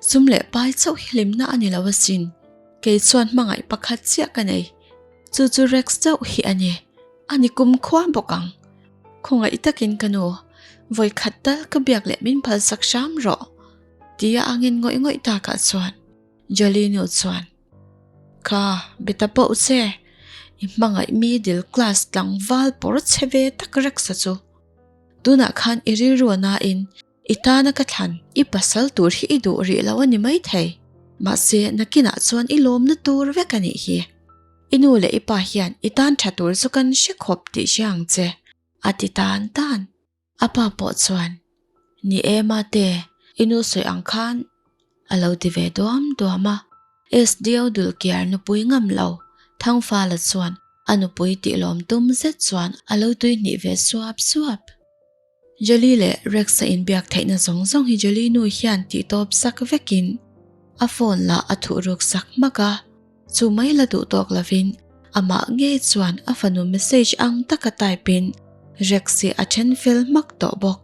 Sum leh pai chauh hi hlimna a ni lo asin. Kei chuan hmangaih pakhat chiah ka nei. Chu chu Rex chauh hi a ni. A ni kum khua bawk ang. Khawngaih takin ka nu, vawi khat tal ka biak leh min phalsak hram rawh. Tia a ngin ngawih ngawih takah chuan Jolie nu chuan, Kha, be ta poh che, i hmangaih middle class tlangval pawr che ve tak Rex-a chu. Tunah khan i rilru a nain i tana ka thlan i pasal tur hi i duh rih lo a ni maithei. Mahse, nakinah chuan i lawmna tur vek a nih hi. I nu leh i pa hian i tan tha tur chu kan hre khawp tih hria ang che, a ti tan tan. A pa pawh chuan, Ni e mate, i nu sawi ang khan a lo ti ve duam duam a. SDO Dulkiar nupui ngam lo, Thangfala chuan a nupui tihlawm tum zet chuan a lo tui hnih ve suap suap. Jolie leh Rex-a inbiak theihna zawng zawng hi Jolie nu hian tihtawp sak vekin a phone lah a thuhruk sak hmak a. Chu mai la duh tawk lovin amah ngei chuan a fanu message ang taka type in Rex hi a then fel hmak tawh bawk.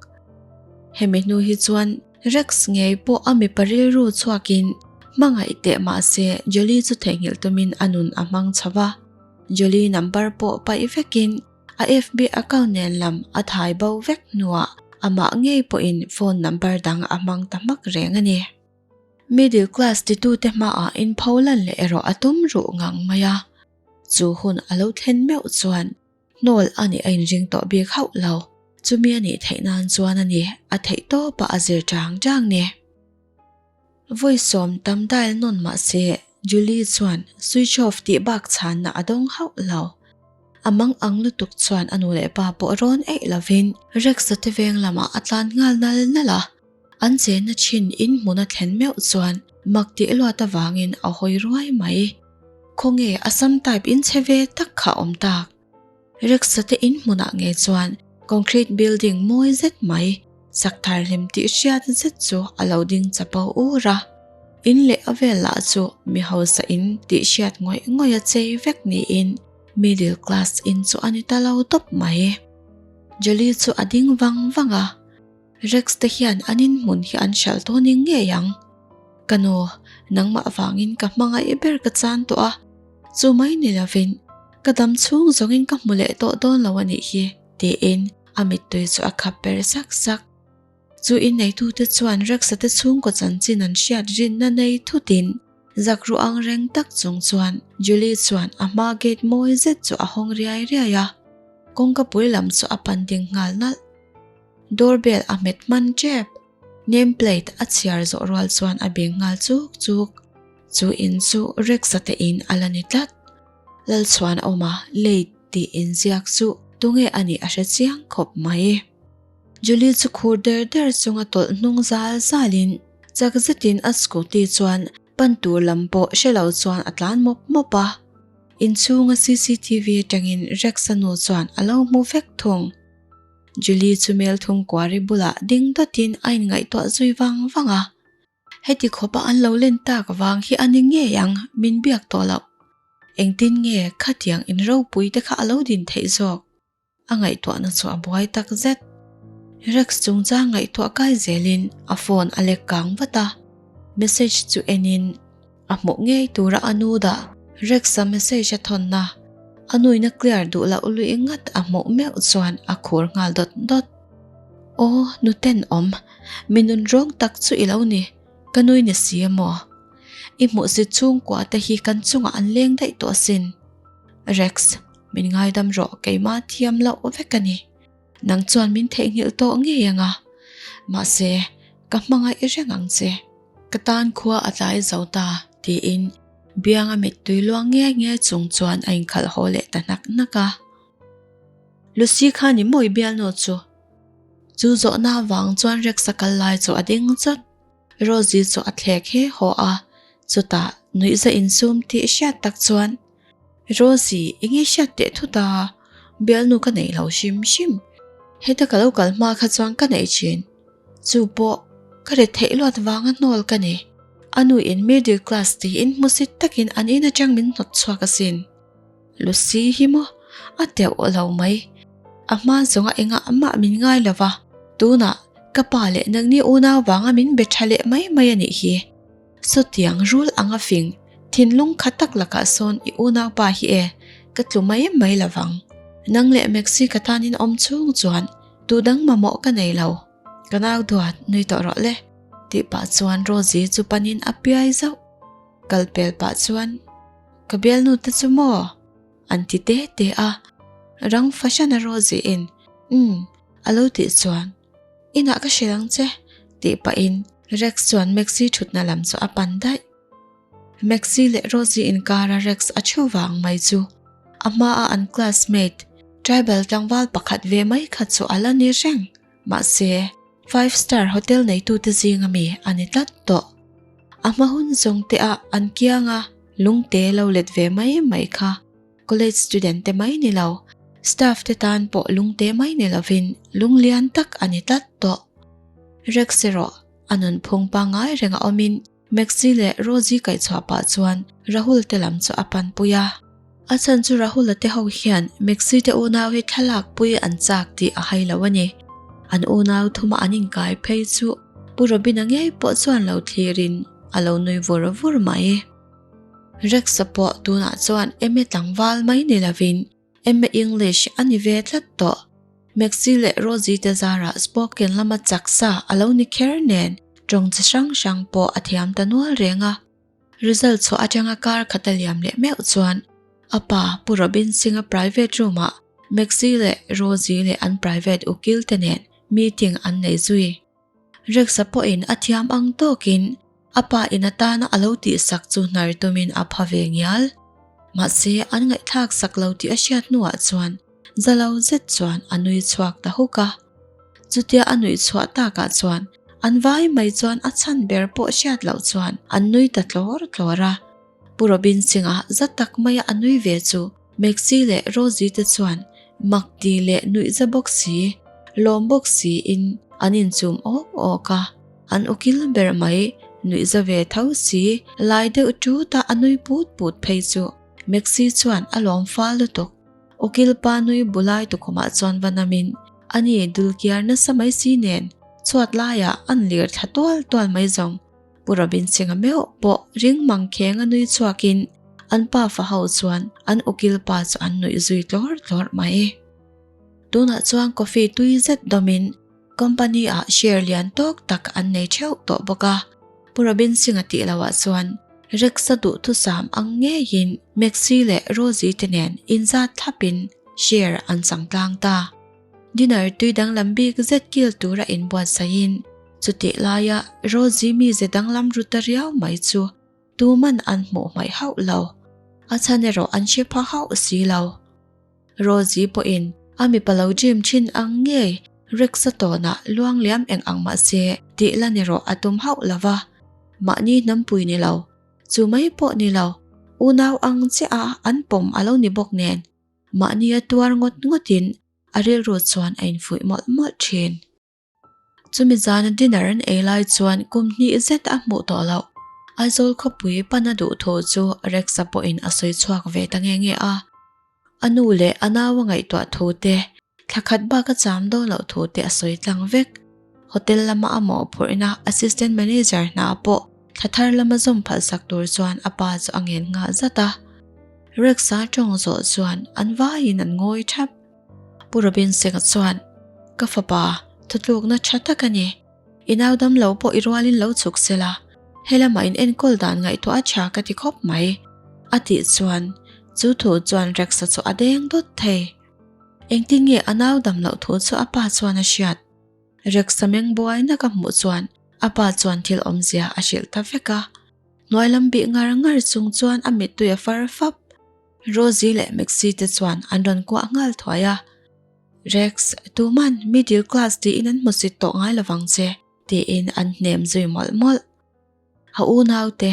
Hemi hnu hi chuan Rex ngei pawh a mipa rilru chhuakin hmangaih teh mahse Jolie chu theihnghilh tumin a nun a hmang chho va. Jolie number pawh paih vekin a FB account nen lam a thai bo vek hnuah amah ngei pawhin phone number dang a hmang ta hmak reng a ni. Middle class titute hmaah inpho lan leh erawh a tum ruh ngang mai a, chu hun a lo thlen meuh chuan hnawl a nih a inring tawh bik hauh lo. Chumi a nih theih nan chuan a ni a theih tawpah a zir chang chang ni. Vawi sawm tam dial nawn mah se Julie chuan switch off tih bak chhanna a dawng hauh lo. A mang ang lutuk chuan a nu leh pa pawh rawn eih lovin Rex-a te veng lamah a tlan nghal nal nal a. An chenna thin in hmun a thlen meuh chuan mak tih luat avangin a hawi ruai mai. Khawnge Assam type in chhe ve tak kha awm tak? Rickshaw te in hmunah ngei chuan concrete building mawi zet mai, sak thar hlim tih hriat zet chu a lo ding chapo ur a. In leh a vel lah chu mi hausa in tih hriat ngawih ngawih a chei vek niin middle class in chu a ni ta lo tawp mai. Julie chu a ding vang vang a, Rex te hian an inhmun hi an hralh dawn ing ngei ang. Ka nu, nangmah vangin ka hmangaih ber ka chan tawh a, chu mai ni lovin ka dam chhung zawngin ka hmu leh tawh dawn lo a nih hi, tiin a mittui chu a khap per sak sak. Chu inneitute chuan Rex-a te chhungkaw chanchin an hriat rinna nei thutin zak ruh ang reng tak chung chuan Julie chuan a hma gate mawi zet chu a hawng riai riai a, kawngka pui lam chu a pan ding nghal nalh. Doorbell a hmet hman tep. Name plate a chhiar zawh rual chuan a beng nghal chuk chuk. Chu in chu Rex-a te in a la ni tlat. Lalchhuan a awm a, late tih inziak chu tunge a nih a hre chiang khawp mai. Julie chu khur der der chunga tawlh hnung zal zalin chak zetin a scooty chuan pan tur lam pawh hre lo chuan a tlan mawp mawp a. Inchhunga cctv atangin Rex-a nu chuan a lo hmu vek thung. Julie chu Melthum kuari bulah ding dawtin a inngaihtuah zui vang vang a. Heti khawpa an lo len tak vang hi a ni ngei ang min biak tawh loh. Engtin nge khatiang inropui te kha a lo din theih zawk? A ngaihtuahna chu a buai tak zet. Rex chungchang ngaihtuah kai zelin a phone a lek kang vat a, message chu enin a hmuh ngei tura a nu dah Rex-a message a thawnna a nuina clear duh loh lui ngat a hmuh meuh chuan a khur nghal dawt dawt. Aw nu tenawm, mi nun rawng tak chu i lo ni, ka nui ni si a maw? I hmuhsit chhungkua te hi kan chungah an leng daih tawh asin. Rex, min ngaidam rawh keimah thiam loh vek a ni. Nang chuan min theihnghilh tawh ngei ang a, mahse ka hmangaih reng ang che. Ka tan khua a tlai zo ta tiin bianga mittui luang nge nge chung chuan a inkhalh haw leh ta hnak hnak a. Lucy kha ni mawi bialnu chu. Chu zawhna avang chuan Rex-a kal lai chu a ding chawt. Rosie chu a thlek he haw a, chutah nuihza insum tih hriat tak chuan, Rosie, enge hriat teh thut a, bialnu ka neih lo hrim hrim. Heta ka lo kal hma kha chuan ka neih thin. Chu pawh ka ret theih luat vanga hnawl ka ni. A nu in middle class tiin hmusit takin an in atang min hnawt chhuak asin. Lucy hi maw a teuh lo mai. A hma zawnga engah mah min ngai lo va, tunah ka pa leh nangni unau vanga min be tha leh mai mai a nih hi. Sawtiang rul anga fing, thinlung kha tak lakah sawn i unaupa hi e, ka tlu mai mai lo vang. Nang leh Maxi ka tanin awm chhung chuan tu dang mamawh ka nei lo. Ka nau duat nui tawh rawh le, tih pah chuan Rosie chu panin a piai zauh. Kal pel pah chuan, Ka bialnu te chu maw? an ti te te a. Rang fahran a Rosie in, Umm, a lo tih chuan, Inah ka hrilh ang che, tih pahin Rex chuan Maxi thutna lam chu a pan daih. Maxi leh Rosie inkara Rex a thu vang mai chu a hmaa an classmate tribal tlangval pakhat ve mai kha chu a la ni reng. Mahse, five star hotel neitute zinga mi a ni tlat tawh. A hma hun zawng te ah an kianga lungte lo let ve mai mai kha. College student te mai ni lo, staff te tan pawh lungte mai ni lovin lung lian tak a ni tlat tawh. Rex erawh a nunphung pangngai renga awmin Maxi leh Rosie kaihchhuah pah chuan Rahul te lam chu a panpui a. A chhan chu Rahul-a te ho hian Maxi te unau hi thlalak pui an chak tih a hai lo a ni. An unau thuma an inkai phei chu Pu Robin-a ngei pawh chuan lo thlirin a lo nui vur vur mai. Rex-a pawh tunah chuan MA tlangval mai ni lovin MA English a ni ve tlat tawh. Maxi leh Rosie te zarah spoken lama chaksa a lo ni kher nen tawng chi hrang hrang pawh a thiam ta nual reng a. Result chhuah atanga kar khat a liam leh meuh chuan a pa Pu Robin Singh-a private room-ah Maxi leh Rosie leh an private ukil te nen meeting an nei zui. Rex-a pawhin a thiam ang tawkin a pa in atana a lo tihsak chu hnar tumin a pha ve ngial. Mahse, an ngaihthlak sak lo tih a hriat hnuah chuan za lo zet chuan a nui chhuak ta huk a. Chutia a nuih chhuah takah chuan an vai mai chuan a chhan ber pawh hriat loh chuan an nui ta tlawr tlawr a. Pu Robin Singh-a za tak maia a nui ve chu Maxi leh Rosie te chuan mak ti leh nuih za bawk si, lawm bawk siin an inchum awk awk a. An ukil ber mai. Nuih za ve tho si, lai deuh ṭut a a nui put put phei chu Maxi chuan a lawm fal lutuk. Ukil pa nui bulai tukhumah chuan va namin ani dulkiar nasa mai si nen chhuat laiah an lir thla tual tual mai zawng. Pu Robin Singh-a meuh pawh ring mang kheng a nui chhuakin an pa fa ho chuan an ukil pa chu an nuih zui tlawr tlawr mai. Tunah chuan coffee tui zet dawmin company ah share lian tawk tak an nei theuh tawh bawk a. Pu Robin Singh-a tih loah chuan Rex-a duhthusam ang ngeiin Maxi leh Rosie te nen inzat thlapin share an chang tlang ta. Dinner tui danglam bik zet kil tura inbuatsaihin chutih laia Rosie mize danglam ru ta riau mai chu tuman an hmuh hmaih hauh lo. A chhan erawh an hre pha hauh si lo. Rosie pawhin a mipa lo dream thin ang ngei Rex-a tawnah luang liam eng ang mah se tih lan erawh a tum hauh lo va, mahni hnampui ni lo, chu mai pawh ni lo, unau ang chiah a an pawm a lo ni bawk nen. Mahni a tuar ngawt ngawtin a rilru chuan a infuih mawlh mawlh thin. Chumi zana dinner an ei lai chuan kum hnih zet a hmuh tawh loh. Aizawl khawpui pana duh thu chu Rex-a pawhin a sawi chhuak ve ta nge nge a. A nu leh a nau a ngaihtuah thu te, thla khat bak a cham dawn loh thu te a sawi tlang vek. Hotel lama a mawhphurhna Assistant Manager hna pawh thla thar lama zawm phalhsak tur chuan a pa chu a ngen nghah zat a. Rex-a tawng zawh chuan an vaiin an ngawi thap. Pu Robin Singh chuan, Ka fapa, thutlukna tha tak a ni. I nau dam lo pawh i rualin lo chhuk se la, helamah in enkawl dan ngaihtuah a tha ka ti khawp mai, a tih chuan chu thu chuan Rex-a chu a deng dawt thei. Engtin nge a nau dam loh thu chu a pa chuan a hriat? Rex-a meng buaina ka hmuh chuan a pa chuan thil awmzia a hrilh ta vek a. Hnuai lam bih ngar ngar chung chuan a mittui a far fap. Rosie leh Maxie te chuan an rawn kuah nghal thuai a. Rex, tuman middle class tiin an hmusit tawh ngai lovang che, tiin an hnem zui mawlh mawlh. A unaute,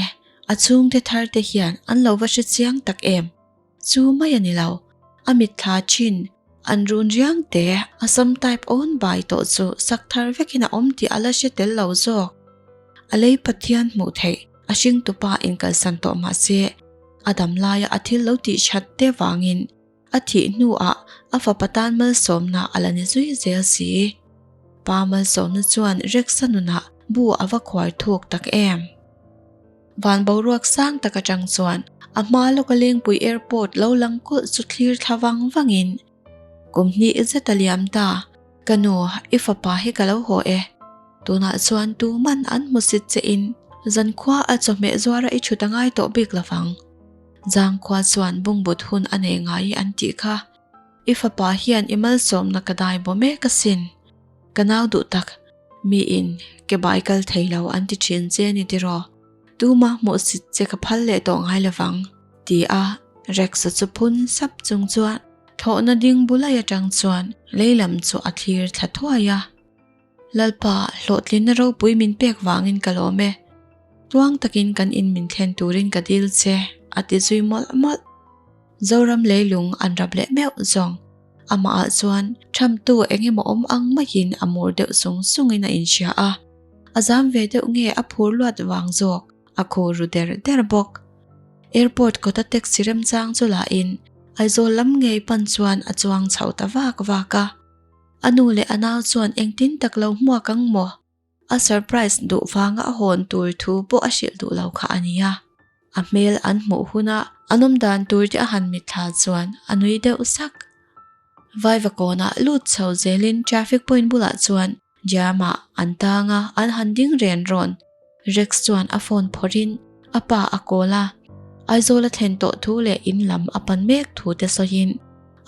a chhungte thar te hian an lo va hre chiang tak em? Chu mai a ni lo, a mitthla thin, an run riang te, a sam type awn bai tawh chu sak thar vekin a awm tih a la hre tel lo zawk. A lei Pathian hmuh theih, a hringtupa inkalsan tawh mah se, a dam laia a thil lo tih that te vangin a thih hnuah a fapa tan malsawmna a la ni zui zel si. Pa malsawmna chuan Rex-a nunah bu a va khuar thuk tak em? Van boruak sang tak atang chuan a hma lawka Lengpui Airport lo lang kulh chu thlir thla vang vangin, Kum hnih zet a liam ta, ka nu, i fapa hi ka lo haw e. Tunah chuan tuman an hmusit che in zankhua a chawhmeh zuara i thut a ngai tawh bik lovang. Zangkhua chuan bungbut hun a nei ngai an tih kha. I fapa hian i malsawmna ka dai baw mek asin. Ka nau duh tak, miin ke bai kal thei lo an ti thin che ni tiraw? Tuma hmuhsit che ka phal leh tawh ngai lovang, ti a Rex-a chu phun sap chung chuan thlawhna ding bulai atang chuan lei lam chu a thlir thla thuai a. Lalpa, hlawhtlinna ropui min pek vangin ka lawm e. Tluang takin kan in min thlen turin ka dil che, a ti zui mawlh mawlh. Zoram leilung an rap leh meuh zawng. Amahah chuan thamtu eng emaw awm ang maiin a mur deuh sung sungin a inhria a. A zam ve deuh nge a phur luat vang zawk, a khur ru der der bawk. Airport kawta taxi remchang chu lahin Aizawl lam ngei pan chuan a chuang chho ta vak vak a. A nu leh a nau chuan engtin tak lo hmuak ang maw? A surprise duh vanga a hawn tur thu pawh a hrilh duh lo kha a nia. A hmel an hmuh huna an awm dan tur te a han mitthla chuan a nui deuh sak. Vaivakawnah lut chho zelin traffic point bulah chuan jam ah an tang a, an han ding ren rawn. Rex chuan a phone phawrhin a pa a call a, Aizawl a thlen tawh thu leh in lam a pan mek thu te sawiin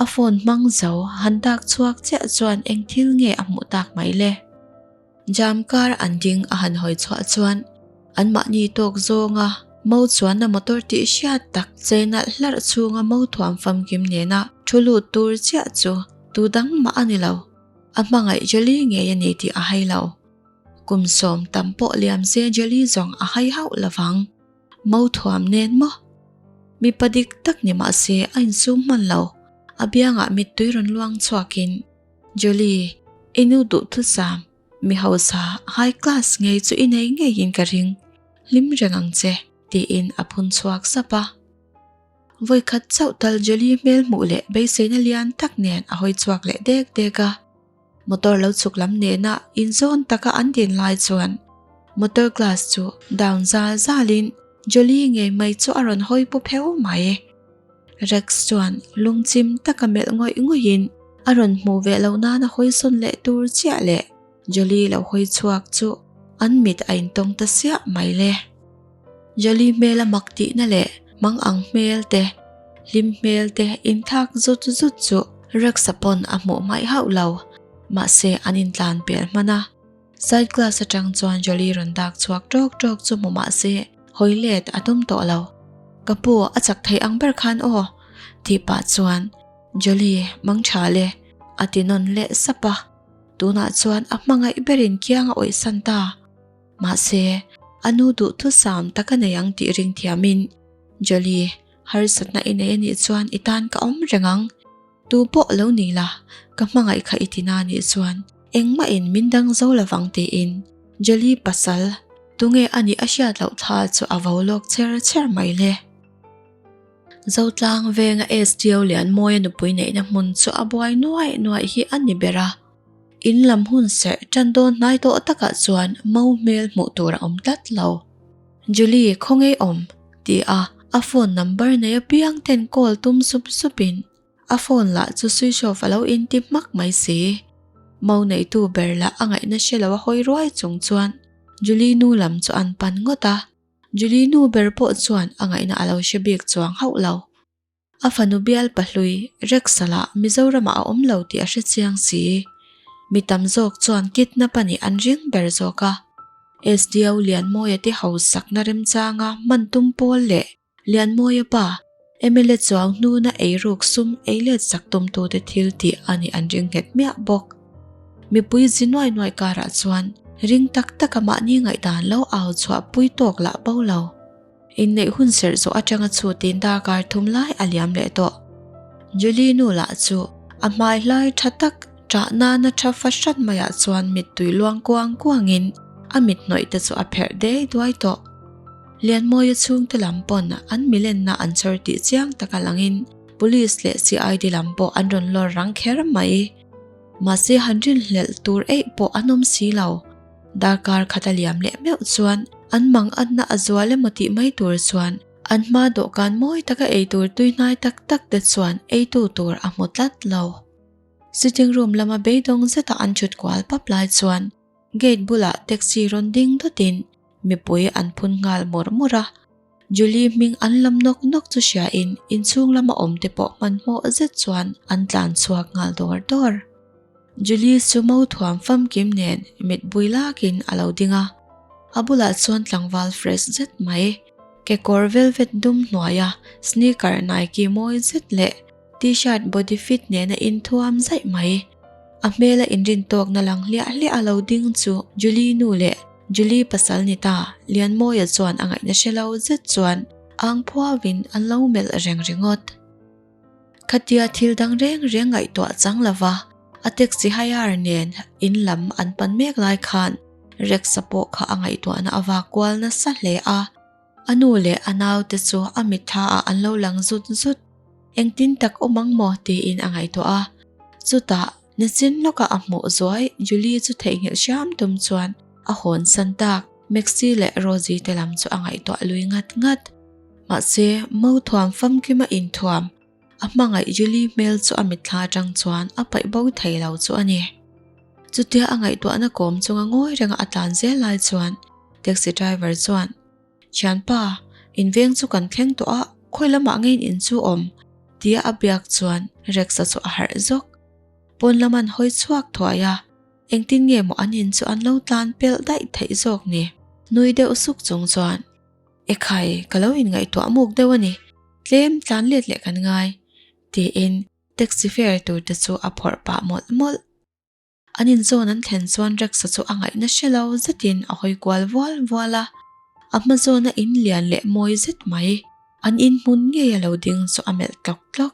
a phone hmang zo han dak chhuak chiah chuan eng thil nge a hmuh tak mai le? Jam kar an ding a han hawi chhuah chuan anmahni tawk zawnga mo chuanna motor tih hriat tak chei nalh hlarh chhunga mo thuam famkim nena thu lut tur chiah chu tu dang mah a ni lo. A hmangaih Jelly ngei a ni tih a hai lo. Kum sawm tam pawh liam se Jelly zawng a hai hauh lovang. Mo thuam nen maw? Mipa dik tak ni mah se a insum hman lo. A biangah mittui rawn luang chhuakin Julie, i nu duhthusam, mi hausa high class ngei chu i nei ngeiin ka ring. Hlim reng ang che, tiin a phun chhuak sap a. Vawikhat chauh tal Jolie hmel hmuh leh beiseina lian tak nen a hawi chhuak leh dek dek a. Motor lo chhuk lam nena inzawn taka an din lai chuan motor glass chu down zal zalin Jolie ngei mai chu a rawn hawi pu pheu mai. Rex chuan lungchim taka melh ngawih ngawihin a rawn hmuh ve loh nana hawi sawn leh tur chiah leh Jolie lo hawi chhuak chu an mit a intawng ta siah mai le. Jolie hmel a mak tihna leh mang ang hmel te, hlim hmel te inthlak zut zut chu Rex-a pawn a hmuh hmaih hauh lo. Mahse an intlan pel hman a. Side glass atang chuan Jolie rawn dak chhuak tawk tawk chu hmu mahse hawi let a tum tawh lo. Ka pu a chak thei ang ber khan aw tih pah chuan Jolie mang tha le a ti nawn leh sap a. Tunah chuan a hmangaih berin kiang a awihsan ta. Mahse, a nu duhthusam tak a nei ang tih ring thiamin, Jolie, harsatna i nei anih chuan i tan ka awm reng ang. Tu pawh lo ni la, ka hmangaih kha i tina anih chuan engmahin min dang zo lovang tiin Jolie pasal tunge anih a hriat loh thla chu a vo lawk cher cher mai le. Zotlang venga SDO Lianmawia nupui neihna hmun chu a buai nuaih nuaih hi a ni ber a. In lam hun serh tan dawn hnai tawh takah chuan mo hmel hmuh tur a awm tlat lo. Julie khawnge awm? ti a a phone number nei apiang ten call tum sup sup in a phone lah chu switch off a lo inti hmak mai si. Mo neitu ber lah a ngaihna hre lo a hawi ruai chung chuan Julie nu lam chu an pan ngawt a. Julie nu ber pawh chuan a ngaihna a lo hre bik chuang hauh lo. A fanu bial pahlui Rex-a lah Mizoramah a awm lo tih a hre chiang si. Mi tam zawk chuan kidnap a nih an ring ber zawk a. SDO Lianmawia te hausakna remchanga hman tum pawl leh Lianmawia pa mla chuang hnuna eiruk sum ei let sak tumtute thil tih a nih an ring nghet miah bawk. Mipui zi nuai nuai karah chuan ring tak taka mahni ngaihdan lo au chhuah pui tawk lah bo lo. Inneih hun serh zawh atanga chhutin darkar thum lai a liam leh tawh. Julie nu lah chu a hmai hlai tha tak ṭah nana ṭha fahran maiah chuan mittui luang kuang kuangin a mit hnawih te chu a pherh dei duai tawh. Lianmawia chhungte lam pawn an milenna an chhawr tih chiang taka langin Police leh CID lam pawh an rawn lawr rang kher mai. Mahse han rinhlelh tur eih pawh an awm si lo. Darkar khat a liam leh meuh chuan an mang atna a zual emaw tih mai tur chuan an hma dawhkan mawi taka ei tur tui hnai tak tak te chuan eitu tur a hmu tlat lo. Sitting room lama beidawng zeta an thut kual pap lai chuan gate bulah taxi rawn ding dawtin mipui an phun nghal mawrh mawrh a. Julie hming an lam nawk nawk chu hriain inchhung lama awm te pawh hmanhmawh zet chuan an tlan chhuak nghal dawr dawr. Julie chu mo thuam famkim nen mit bui lakin a lo ding a, a bulah chuan tlangval fresh zet mai, kekawr velvet dum hnuaia sneaker Nike mawi zet leh t-shirt body fit nena inthuam zaih mai. A hmela inrin tawkna lang hliah hliah a lo ding chu Julie nu leh Julie pasal ni ta Lianmawia chuan a ngaihna hre lo zet chuan ang phuauin an lo melh reng ringawt. Khatia thil dang reng reng ngaihtuah chang lova a taxi hire nen in lam an pan mek lai khan Rex-a pawh kha a ngaihtuahna a vak kual nasa hle a. A nu leh a naute chu a mitthla ah an lo lang zut zut. Engtin tak awm ang maw tiin a ngaihtuah a. Chutah nichin lawka a hmuh zuai Julie chu theihnghilh hram tum chuan a hawn san tak Maxie leh Rosie te lam chu a ngaihtuah lui ngat ngat. Mahse, mo thuam famkima inthuam a hmangaih Julie hmel chu a mitthla atang chuan a paih bo thei lo chu a ni. Chutia a ngaihtuahna kawm chunga ngawi renga a tlan zel lai chuan taxi driver chuan, Thianpa, inveng chu kan thleng tawh a, khawi lamah ngeiin in chu awm? tia a biak chuan Rex-a chu a harh zawk. Pawn lam an hawi chhuak thuai a, engtin nge maw an in chu an lo tlan pelh daih theih zawk ni? Nui deuh suk chung chuan Ekhai, ka lo inngaihtuah muk deuh a ni, tlem tlan let leh kan ngai, tiin taxi fare tur te chu a phawrh pah mawlh mawlh. An inzawn an thlen chuan Rex-a chu a ngaihna hre lo zetin a hawi kual vual vual a, a hma zawna in lian leh mawi zet mai, an inhmun ngei a lo ding chu a melh tlawk tlawk.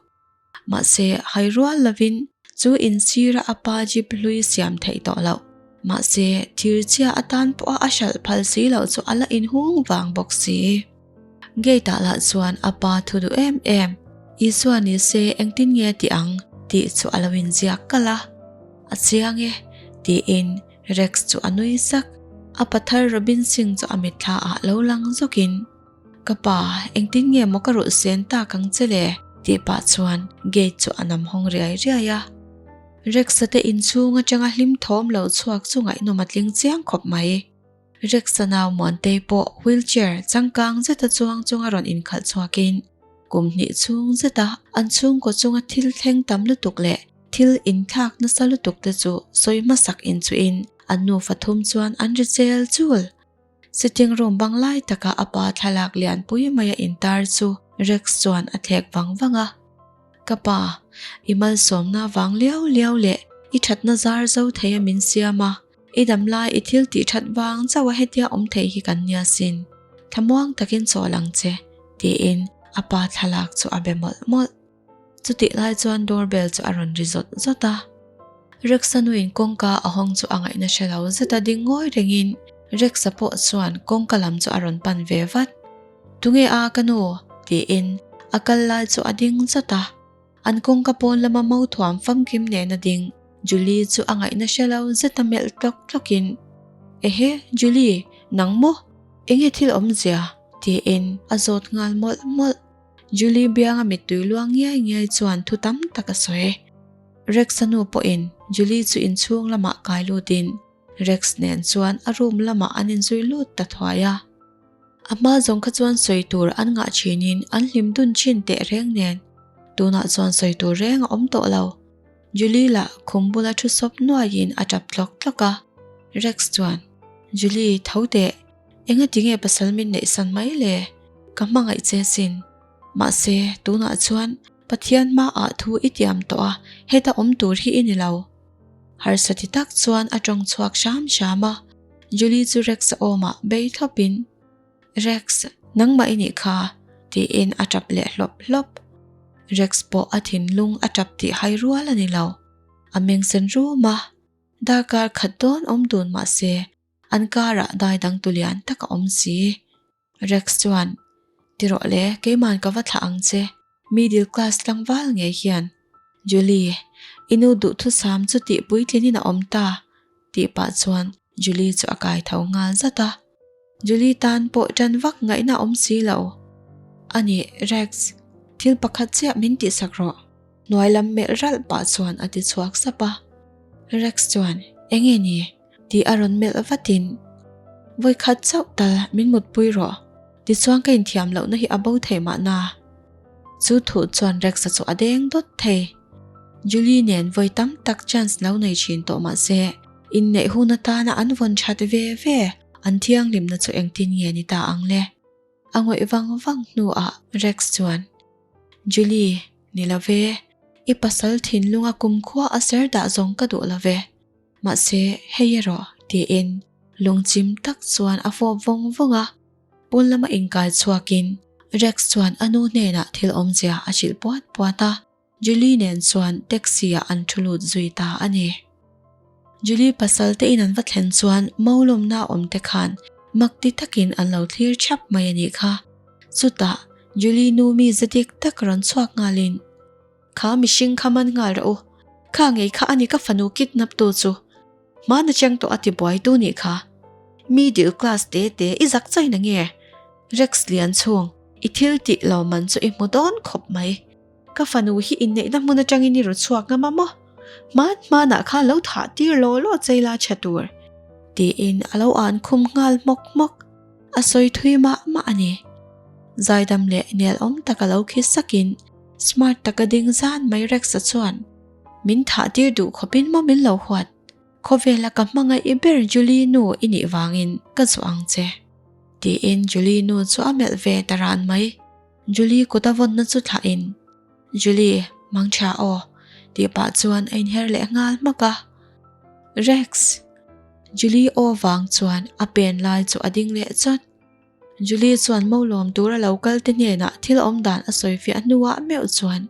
Mahse, hai rual lovin chu insira a pa jeep hlui siam theih tawh loh. Mahse, thir chhia atan pawha a hralh phal si loh chu a la inhung vang bawk si. Gate ah lah chuan a pa thu duh em em, Isua ni se engtin nge ti ang tih chu a lo inziak kalh a. A chiang e, tiin Rex chu a nui sak. A pathar Robin Singh chu a mitthla ah lo lang zawkin, Ka pa, engtin nge maw ka rulh sen tak ang che le? tih pah chuan gate chu a nam hawng riai riai a. Rex-a te inchhung atanga hlim thawm lo chhuak chu ngaihnawm a tling chiang khawp mai. Rex-a nau Muantei pawh wheelchair changkang zeta chuang chunga rawn inkhalh chhuakin kum hnih chhung zeta an chhungkaw chunga thil thleng tam lutuk leh thil inthlak nasa lutuk te chu sawi hmasak inchuhin an nufa thum chuan an ri chel chul. Sitting room bang lai taka a pa thlalak lianpui maia intar chu Rex chuan a thlek vang vang a. Ka pa, i malsawmna vang liau liau leh i thatna zar zo thei a min siam a, i damlai i thil tih that vang chauh a hetia awm thei hi kan nia sin. Thlamuang takin chawl ang che, tiin a pa thlalak chu a be mawlh mawlh. Chutih lai chuan door bell chu a rawn ri zawt zawt a. Rex-a nuin kawngka a hawng chu a ngaihna hre lo zet a ding ngawi rengin Rex-a pawh chuan kawngka lam chu a rawn pan ve vat. Tunge a ka nu? tiin a kal lai chu a ding zawt a. An kawngka pawn lama mothuam famkim nena ding Julie chu a ngaihna hre lo zet a melh tlawk tlawkin, Ehe, Julie, nang maw? Enge thil awmzia? tiin a zawt nghal mawlh mawlh. Julie bianga mittui luang ngiai ngiai chuan thu tam tak a sawi. Rex-a nu pawhin Julie chu inchhung lamah kai lutin Rex nen chuan a room lamah an inzui lut ta thuai a. A hma zawng kha chuan sawi tur an ngah thinin an hlim dun thin teh reng nen tunah chuan sawi tur reng a awm tawh lo. Julie lah khum bula thu sawp nuaiin a tap tlawk tlawk a. Rex chuan, Julie, tho teh. Enga tinge pasal min neih san mai le? Ka hmangaih che sin. Mahse, tunah chuan Pathian hmaah thu i tiam tawh a, heta awm tur hi i ni lo. Harsa ti tak chuan a tawng chhuak hram hram a, Julie chu Rex-a awmah bei thlawpin, Rex, nangmah i nih kha, tiin a tap leh hlawp hlawp. Rex pawh a thinlung a tap tih hai rual a ni lo. A meng sen rum a, darkar khat dawn awm dun mahse, An karah dai dang tu lian tak a awm si. Rex chuan, Ti rawh le, keiman ka va thlah ang che, middle class tlangval ngei hian. Julie, i nu duhthusam chu tih puitlinin a awm ta, tih pah chuan Julie chu a kai tho nghal zat a. Julie tan pawh tan vak ngaihna a awm si lo. A nih, Rex, thil pakhat chiah min tihsak rawh. Hnuai lam melh ralh pah chuan a ti chhuak sap a. Rex chuan, Enge ni? Tih a rawn melh vatin, Vawikhat chauh tal min mutpui rawh, tichuan ka inthiam lohna hi a bo thei mahna. Chu thuh chuan Rex-a chu a deng dawt thei. Julie nen vawi tam tak chance lo nei thin tawh mahse, inneih hun atana an vawn that ve ve an thianghlimna chu engtin nge ni ta ang le? A ngawih vang vang hnuah Rex chuan, Julie, ni lo ve, i pasal thinlunga kumkhua a ser dah zawng ka duh lo ve. Mahse, hei erawh, tiin lungchim tak chuan a fawp vawng vawng a. Pawn lama inkai chhuakin Rex chuan a nu hnenah thil awmzia a hrilh puat puat a, Julie nen chuan taxi ah an thu lut zui ta a ni. Julie pasal te in an va thlen chuan Maulawmna awm te khan mak ti takin an lo thlir thap mai a nih kha. Chutah Julie nu mi za dik tak rawn chhuak nghalin, Kha mihring kha man nghal rawh u. Kha ngei kha a ni ka fanu kidnap tu chu. Hmana cheng tawh a ti buai tu nih kha. Middle class te te i zak chai na nge? Rex lian chhung, i thil tih lo man chu i hmu dawn khawp mai. Ka fanu hi inneihna hmun atangin i ru chhuak ngam a maw? Hman hmanah khan lo thah tir law law chei la tha tur. Tiin a lo an khum nghal hmawk hmawk. A sawi thui mah mah a ni. Zaidam leh nelawm taka lo khi sakin smart taka ding zan mai Rex-a chuan min thah tir duh khawpin maw min lo huat. Khawvela ka hmangaih i ber Julie nu i nih vangin ka zuah ang che. Tiin Julie nu chu a melh ve ta ran mai. Julie kut a vawnna chu thlahin, Julie, mang tha aw, tih pah chuan a inher leh nghal hmak a. Rex! Julie aw vang chuan a pen lai chu a ding leh chawt. Julie chuan Maulawm tura lo kal te hnenah thil awm dan a sawi fiah hnuah meuh chuan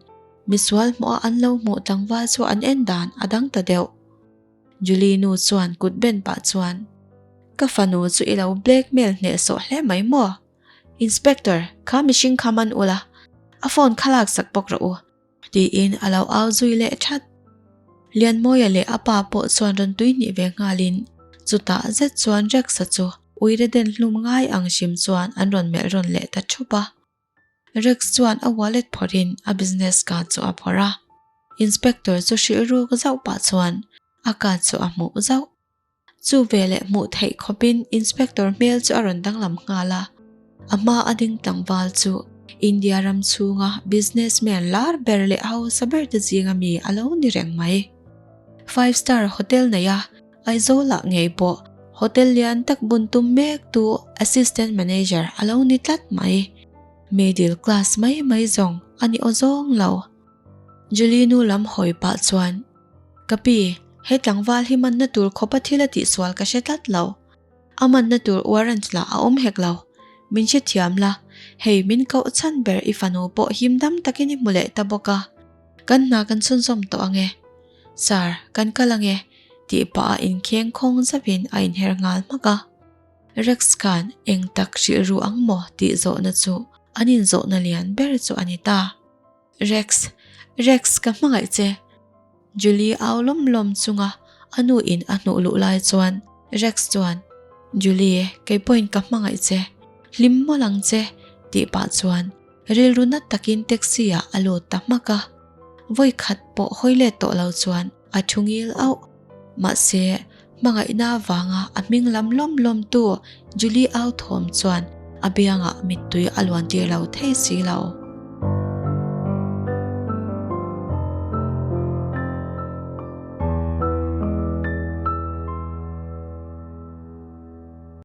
misual hmuha an lo hmuh tlangval chu an en dan a dang ta deuh. Julie nu chuan kut ben pah chuan, Ka fanu chu i lo blackmail hnehsawh hle mai maw? Inspector, kha mihring kha man ula, a phone kha laksak bawk rawh u, tiin a lo au zui leh that. Lianmawia leh a pa pawh chuan rawn tui hnih ve nghalin chutah zet chuan Rex-a chu uire den hlum ngai ang hrim chuan an rawn melh rawn leh ta thup a. Rex chuan a wallet phawrhin a business card chu a phawrh a. Inspector chu hrilh ruk zauh pah chuan a card chu a hmuh zauh. Chu veleh hmuh theih khawpin Inspector hmel chu a rawn danglam nghal a, a hma a ding tlangval chu India ram chhunga businessman lar ber leh hausa ber te zinga mi a lo ni reng mai. Five star hotel nei a, Aizawl ah ngei pawh hotel lian tak bun tum mek tu assistant manager a lo ni tlat mai. Middle class mai mai zawng a ni awzawng lo. Julie nu lam hawi pah chuan. Ka pi, he tlangval hi manna tur khawpa thil a tihsual ka hre tlat lo. A manna tur warrant lah a awm hek lo. Min hrethiam la, hei min koh chhan ber i fanu pawh him dam takin i hmu leh ta bawk a. Kan hna kan chhunzawm tawh ang e. Sir, kan kal ang e, tih pah a inkheng khawng zauhin a inher nghal hmak a. Rex khan eng tak hrilh ru ang maw tih zawhna chu an inzawhna lian ber chu a ni ta. Rex, Rex ka hmangaih che. Julie au lawm lawm chunga a nu in a hnuh luh lai chuan Rex chuan, Julie, kei pawhin ka hmangaih che, hlim mawlh ang che, tih pah chuan rilru nat takin taxi ah a lut ta hmak a. Vawi khat pawh hawi let tawh lo chuan a thu ngil auh. Mahse, hmangaihna avanga a hming lam lawm lawm tu Julie au thawm chuan a biangah mittui a luan tir lo thei si lo.